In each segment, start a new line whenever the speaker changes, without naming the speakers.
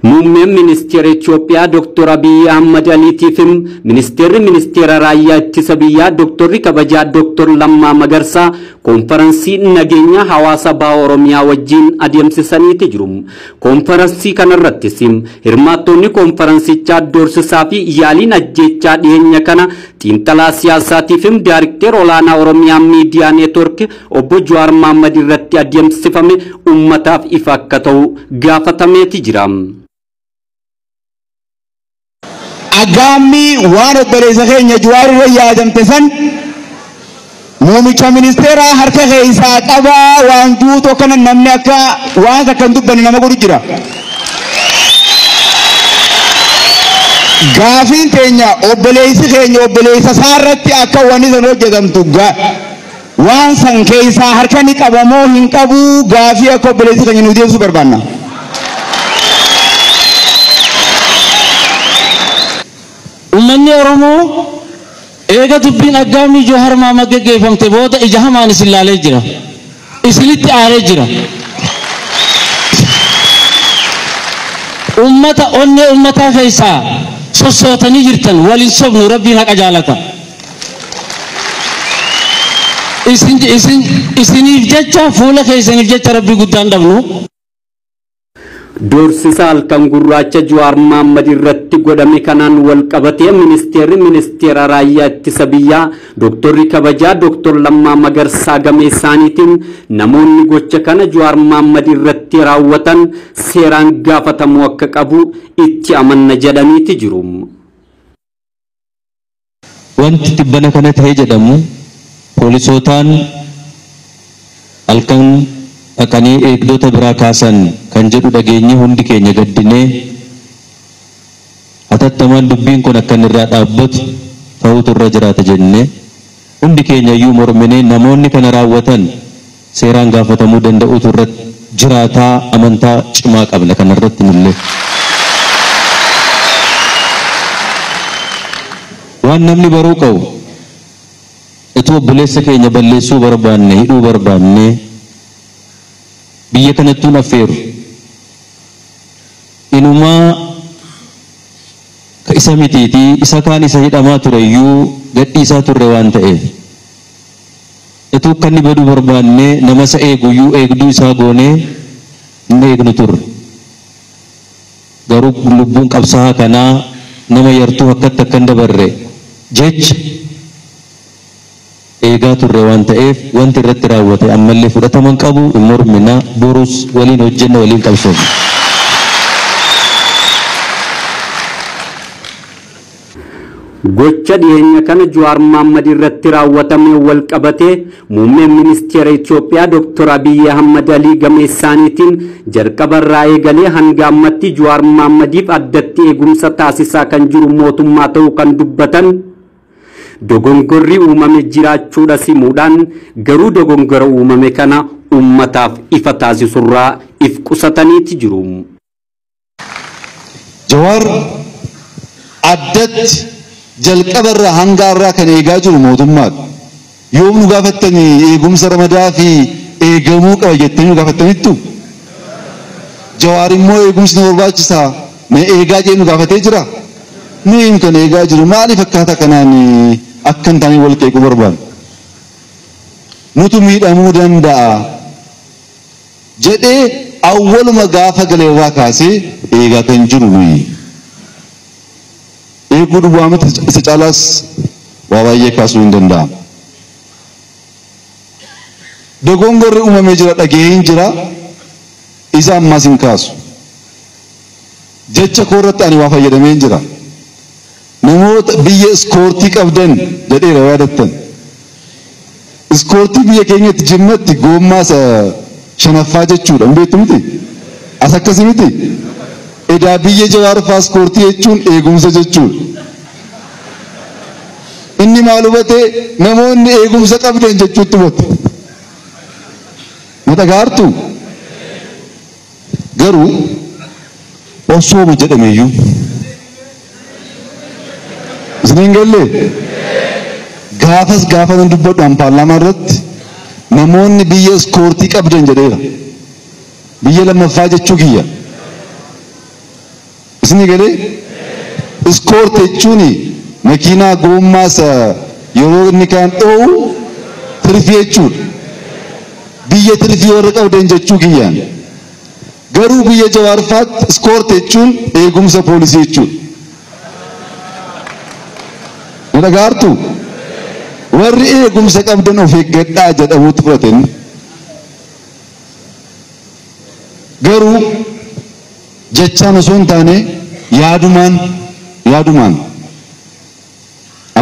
Muummeen ministeera Itoophiyaa Dr. Abiyyi Ahmad Aliitiif ministeerri ministeera raayyaa ittisa biyyaa Dr. Kabajaa Dr. Lammaa Magarsaa koonfaransii nageenya hawaasa baha Oromiyaa wajjin adeemsisaniiti jiru. Koonfaransii kanarrattis hirmaattoonni koonfaransichaa doorsisaa fi yaaliin ajjeechaa dhiyeenya kana xiinxalaa siyaasaatiif daarikteer olaanaa Oromiyaa Miidiyaa Neetwork obbo Jawaar Mahaammad irratti adeemsifame uummataaf ifa akka ta'u gaafatameeti jira.
Aggaammi waan obboleessa keenya Jawaar irra yaadamte san muummicha ministeeraa harka keessaa qabaa waan guutuu kana namni akka waan takka hin dubbanne nama godhu jira. Gaafiin teenya obboleessi keenya obboleessa isaa irratti akka wanni san hojjetamtu waan san keessaa harka ni qabamoo hin qabu gaafii akka obboleessi keenya nu deebisuu barbaanna.
Uummanni Oromoo eega dubbiin aggaamii Jawaar Mahaammad geggeeffamte booda ija hamaan isin laalee jira. Isinitti aaree jira. Uummata onnee uummataa keessaa sossootanii jirtan waliin sobnu rabbiin haqa jaalata. Isiniif jecha fuula keessaniif jecha rabbii guddaan dhabnu.
Doorsisa halkan gurraacha Jawaar Mahaammad irratti godhame kanaan wal qabatee ministeerri ministeera raayyaa ittisa biyyaa Dr. Kabajaa Dr. Lammaa Magarsaa gama isaaniitiin namoonni gocha kana Jawaar Mahaammad irratti raawwatan seeraan gaafatamuu akka qabu itti amanna jedhaniiti jiru.
Wanti tibbana kana ta'ee jedhamu poolisootaan halkan dhaqanii eegdota biraa kaasan kan jedhu dhageenye hundi keenya gaddinee hatattamaan dubbiin kun akka inni irraa dhaabbatu ta'utu irra jiraata jennee hundi keenya iyyuu morminee namoonni kana raawwatan seeraan gaafatamuu danda'utu irra jiraataa amantaa cimaa qabna kanarratti nullee. Waan namni baruu qabu itoo obboleessa keenya balleessuu barbaanne hidhuu barbaanne biyya kanattuun affeeru inumaa isa mitiitii isa kaan isa hidhamaa ture iyyuu gadhiisaa turre waan ta'eef itoo akka inni baduu barbaanne nama isa eegu iyyuu eegduu isaa goonee hin eegnu turre. Garuu lubbuun qabsaa'aa kanaa nama yartuu akkatti akka hin dabarre jecha eegaa turre waan ta'eef wanti irratti raawwate ammallee fudhatama hin qabu hin mormina borus waliin hojjenna waliin qabsoofna.
Gocha dhiyeenya kana Jawaar Mahaammad irratti raawwatame wal qabatee muummeen ministeera Itoophiyaa Dr. Abiyyi Ahmad Alii gama isaaniitiin jalqaba irraa eegalee hanga ammatti Jawaar Mahaammadiif addatti eegumsa taasisaa kan jiru mootummaa ta'uu kan dubbatan dogongorri uumame jiraachuudha simuudhaan garuu dogongora uumame kana uummataaf ifa taasisurraa if qusataniiti jiru.
Jawaar addatti jalqaba irraa hanga irraa kan eegaa jiru mootummaadha. Yoom nu gaafattanii eegumsa ramadaa fi eegamuu qaba jettanii nu gaafattanittu? Jawaar immoo eegumsi nu barbaachisaa mee eegaa jedhee nu gaafatee jira? Nuyi kan eegaa jiru maaliif akkaataa kanaan akka hin taane wal qeequu barbaanna? Nutu miidhamuu danda'a jedhee awwaluma gaafa galeerraa kaasee eegaa kan jiru nuyi. Eeguu duwwaa miti isa caalaas waa baay'ee kaasuu hin danda'amu. Dogongorri uumamee jira dhaga'een jira isa ammaas hin kaasu. Jecha koo irratti ani waa fayyadameen jira. Namoota biyya iskoortii qabdan jedheera yaadattan. Iskoortii biyya keenyatti jimmatti goommaa shanaffaa jechuudha. Hin beektu miti? As akkasii miti? Edaa biyya Jawaar fa'aa iskoortii jechuun eegumsa jechuudha. Inni maal hubate namoonni eegumsa qabdan jechuutti hubate. Na dhagaartu? Garuu osooma jedhameyyuu isiniin gallee gaafas gaafa nan dubbadhu an paarlaamaa irratti namoonni biyya iskoortii qabdan jedheera. Biyya lammaffaa jechuu kiyya. Isinii galee escort jechuun makiinaa goommaa isa yeroo inni kaan dho'u tirfii jechuudha. Biyya tirfii warra qabdan jechuu kiyyaan. Garuu biyya Jawaarfaatti escort jechuun eegumsa poolisii jechuudha. Na dhagaartu? Warri eegumsa qabdan of eeggadhaa jedhamuutti fudhatan. Garuu jechaan osoo hin taane yaadumaan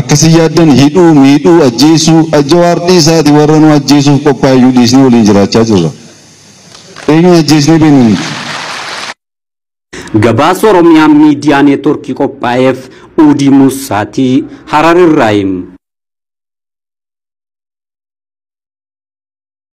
akkasii yaaddan hidhuu, miidhuu, ajjeesuu, Jawaar dhiisaati warra nu ajjeesuuf qophaa'eyyuu dhiisnee waliin jiraachaa jirra. Eenyuun ajjeesnee beeknu nuti?
Gabaasa Oromiyaa Miidiyaa Neetworkii qophaa'eef Uudii Musaatii Harar irraayi.